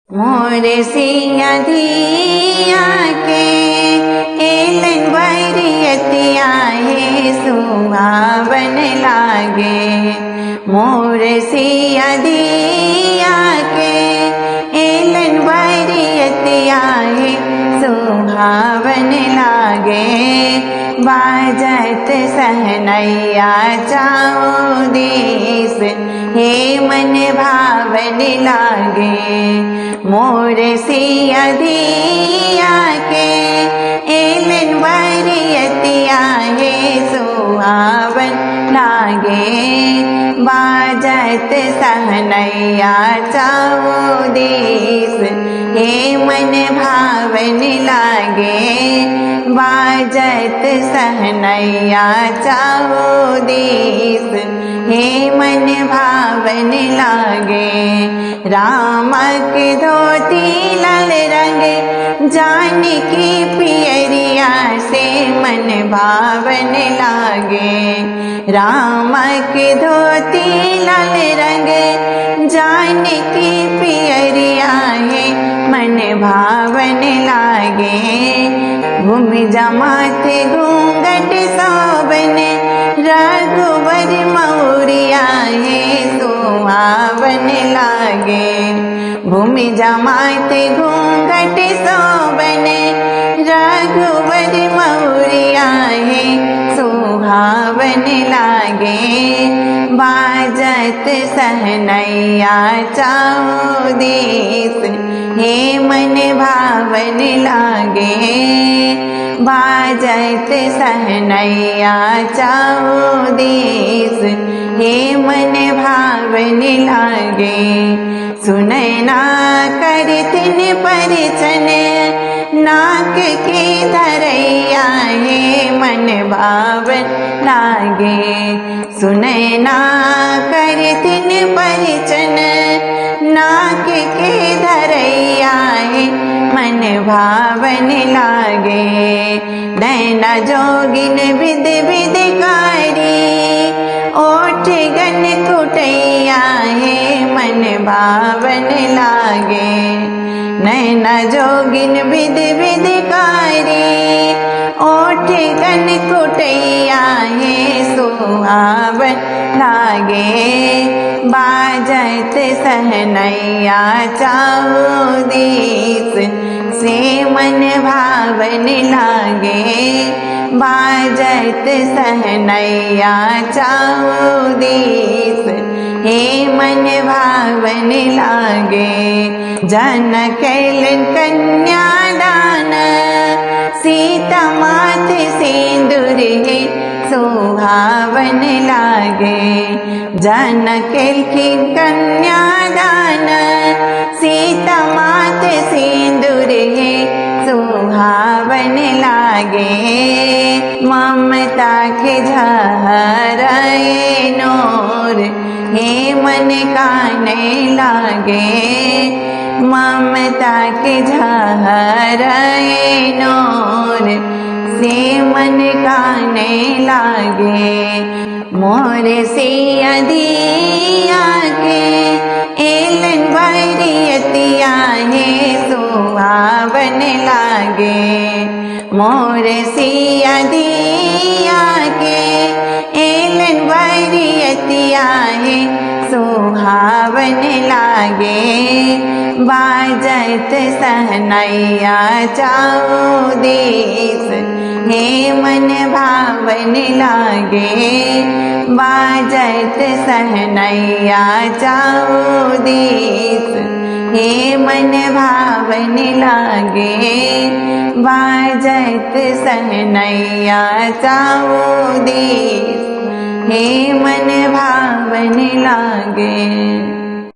मोर सिया धिया के एलन बरियतिया हे सुहावन लागे। मोर सिया धिया के एलन बरियतिया हे सुहावन लागे। बाजत सहनैया चाओ देश हे मन भावन लागे। मोर सिया धिया के एलन बरियतिया हे सुहावन लागे। बाजत सहनैया चाओ देश हे मन भावन लागे। बाजत सहनैया चाओ देश हे मन भावन लागे। राम के धोती लाल रंग जानकी पियरिया से मन भावन लागे। राम के धोती लाल रंग जानकी पियरिया है मन भावन लागे। भूमि जमात घूंघट सोबन रघुवर मौरिया है सुहावन लागे। भूमि जमात घूंघट सोबन रघुवर मौरिया है सुहावन लागे। बाजत सहनैया चाओ देश हे मन भावन लागे। बाजत सहनैया चाओ देश हे मन भावन लागे। सुनैना करतिन परिचन नाक के धरैया हे मन भावन लागे। सुनैना करतिन परिचन नाक के धरैया हे मन भावन लागे। नैना जोगिन विद विदकारी ओठ गन कुटैया हे मन भावन लागे। नैना जोगिन विद विदकारी ओठ गन कुटैया हे सुहावन लागे। बाजत सहनैया चाओ देश से मन भावन लागे। बाजत सहनैया चाओ देश हे मन भावन लागे। जनक कैलन कन्यादान सीता मात सिंदूर हे सुहावन लागे। जनक कैलखिन कन्यादान सीता मात सिंदूर हे सुहावन लागे। ममता के झरए नोर हे मन काने लागे। ममता के झरए नोर से मन काने लागे। मोर सिया धिया के एलन बरियतिया हे सुहावन लागे। मोर सिया धिया के एलन बरियतिया हे सुहावन लागे। बाजत सहनैया चाओ देश हे मन भावन लागे। बाजत सहनैया चाओ देश हे मन भावन लागे। बाजत सहनैया चाओ देश हे मन भावन लागे।